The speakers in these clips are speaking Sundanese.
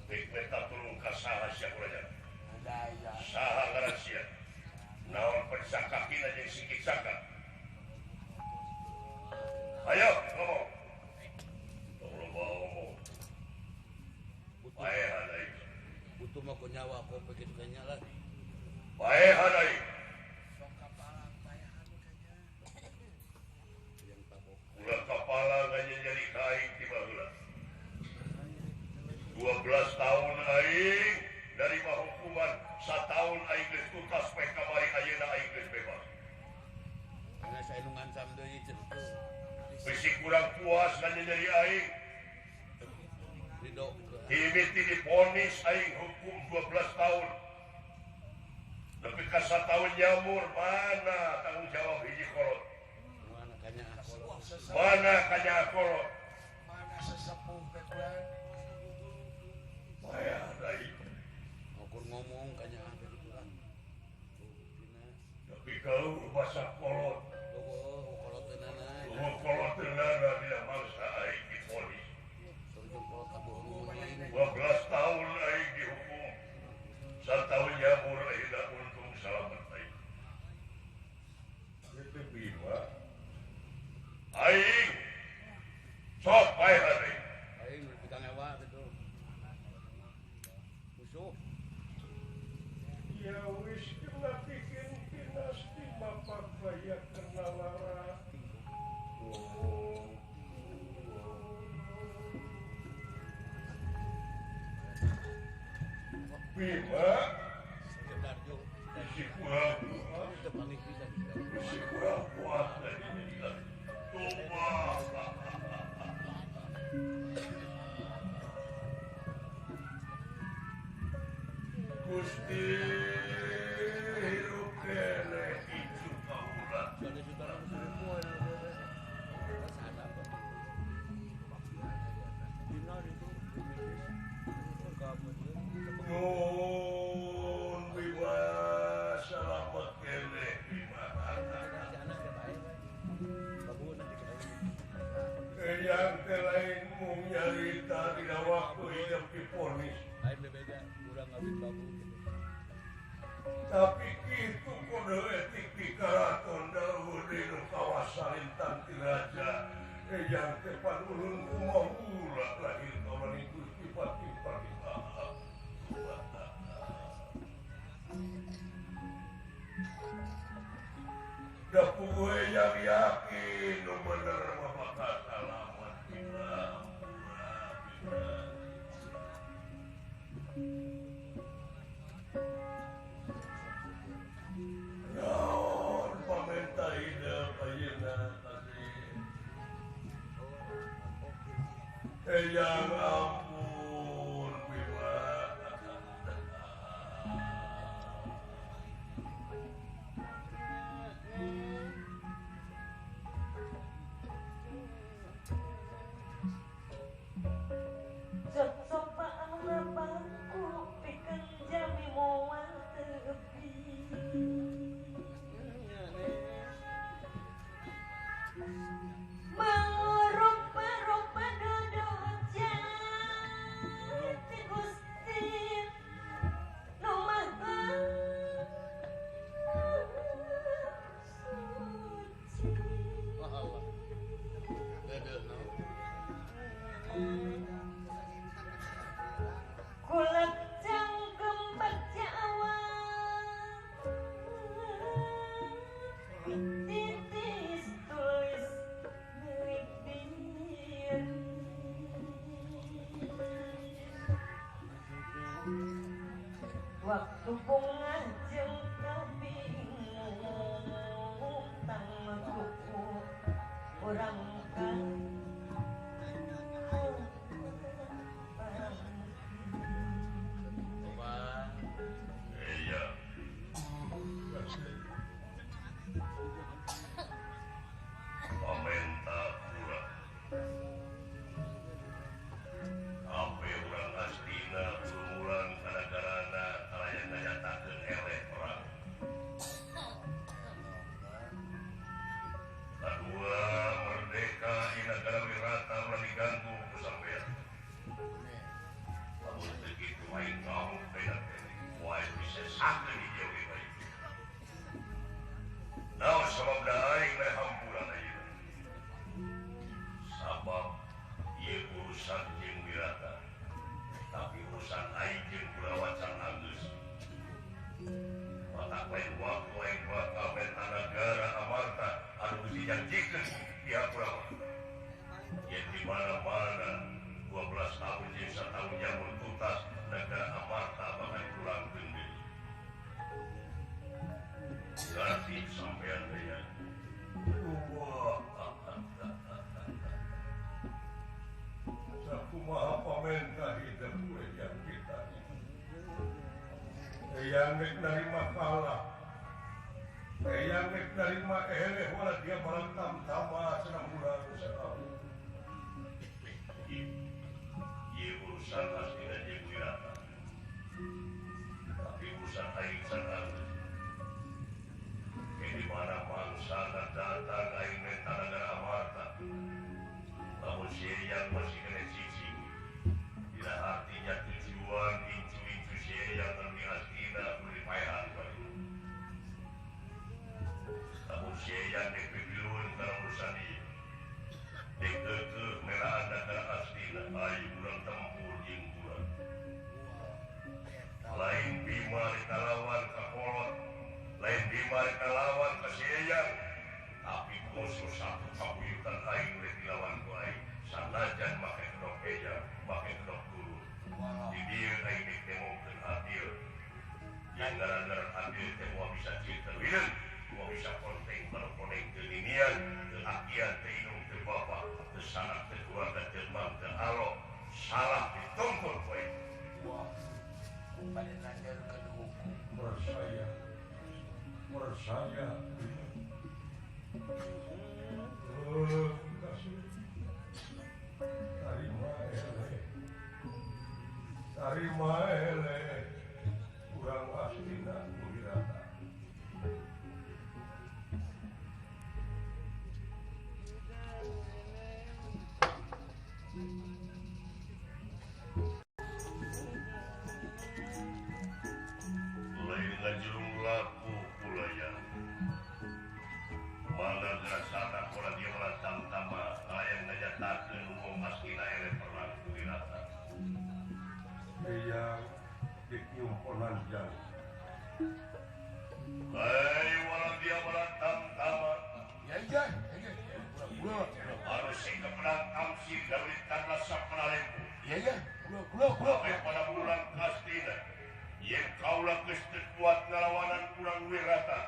Rek minta tulung ka saha sia kuraja? Saha ngaran sia? Naon periksa kakina jeung sikit saka? Ayo ngomong. Tong loba ngomong. Paehan aing. Butuh mah ku nyawa ku begitu kanya lah. Paehan aing. Ulah kapala nganya jadi ka aing ti baheula. 12 tahun aing dari hukuman, satahun aing geus tuntas poe kamari ayeuna aing geus bebas. Karena saya nu ngancam deui cenah. Bisi kurang puas nganya jadi aing. Ridho. Mimiti diponis aing hukum 12 tahun. Tapi ka satahun nyamur mana tanggung jawab hiji kolot? Mana kanya kolot? Mana kanya kolot? Mana sesepuh betulan? Payah aing. Ukur ngomong kanya betulan. Tapi kau bahasa kolot. Oh, kolot teunana. Oh, kolot teunana dina mangsa aing diponis. 12 tahun aing dihukum. Satahun nyamur ayeuna untung salamet aing. Itu Bima. Aing. Sok paehan aing. Aing nu tukang ewa gitu. Musuh. Ya wis kena bikin dinasti bapak kaya kena lara. Bima, isi kurang puas, isi kurang puas dari jadi coba. Gusti hirup keneh icu kaula. Nun Bima salamet keneh Bima. Eyang teh lain mung nyarita dina waktu hidup diponis. Tapi kitu kode etik di karaton dahulu di kawasan lintang ti raja. Eyang teh panulun kumaha ulah lahir kaula ni Gusti Patih Patih. Da puguh eyang yakin nu bener mah bakal salamet Bima. Naon pamenta hidup ayeuna tadi. Eyang ampun Bima. Sok anu ngapangku pikeun jami moal teupi. Mangrupa-rupa dodoja ti Gusti nu Maha Suci. Kulak cangkem bagja awan titis tulis milik diri. Waktu bunga jeung kabingung tang kuku urang ka Iya. Pamenta kula. Sampai urang astina urang kana-kana aya nganyatakeun eleh orang. Kadua merdeka Negara Wirata ulah diganggu ku sampean. Lamun teu kitu aing ngamuk beda keneh. Wae bisa sakeun di dieu ge bae. Naon sababna aing mere hampura ayeuna? Sabab ieu urusan jeung Wirata. Tapi urusan aing jeung Kurawa can anggeus. Matak lain waktu aing bakal menta nagara Amarta anu geus dijanjikeun ku pihak Kurawa. Yen di mana-mana 12 tahun jeung satahun jamur tuntas negara Amarta bakal dipulangkeun deui. Ngarti sampean teh ya. Wah. Sakumaha pamenta hidup yang kita. Eyang rek narima kalah. Eyang rek narima eleh wala dia barantam tama cenah urang satahun. Ieu urusan astina jeung Wirata. Tapi urusan aing can anggeus. Di mana mangsa datang aing menta nagara Amarta. Lamun si Eyang masih kena cicing. Tidak artinya tujuan incu-incu si Eyang anu di Astina kudu dipaehan ku aing. Lamun si Eyang dek pipilueun kana urusan ieu. Dek keukeuh meraan nagara Astina aing urang tempur jeung urang. Lain Bima rek ngalawan ka kolot, lain Bima rek ngalawan ka si Eyang, tapi musuh satu kabuyutan aing rek dilawan ku aing sanajan make kedok Eyang, make kedok guru. Di dieu aing rek nemongkeun adil. Yang ngaran-ngaran adil teh moal bisa cerita hideung, moal bisa konteng kalau koneng teu ninian, teu akian, teu indung, teu bapa, teu sanak, teu keluarga, teu mam, teu alo, salah dituntut ku aing. Wah. Pada nandarkeun hukum. Percaya. Percaya. Oh, kasih. Tarima eleh. Tarima eleh. Urang Astina ku Wirata. Lain ngajurung laku kulaya. Mangga gerasana pola dia melatang tama layang nganyatakeun wong Astina eleh perang ku Wirata. Eyang dek nyumponan jang. Hei wala dia melatang tama. Ya iya, iya. Gula, Harus sing keperang tamsir dari tanah sapanalembu. Iya iya, gula, gula, gula. Sampai pada bulan Kastina. Yen kaula geus teu kuat ngalawanan urang Wirata.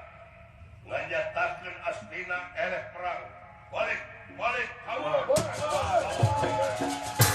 Nganyatakeun Astina eleh perang. Balik, balik kaula. Balik.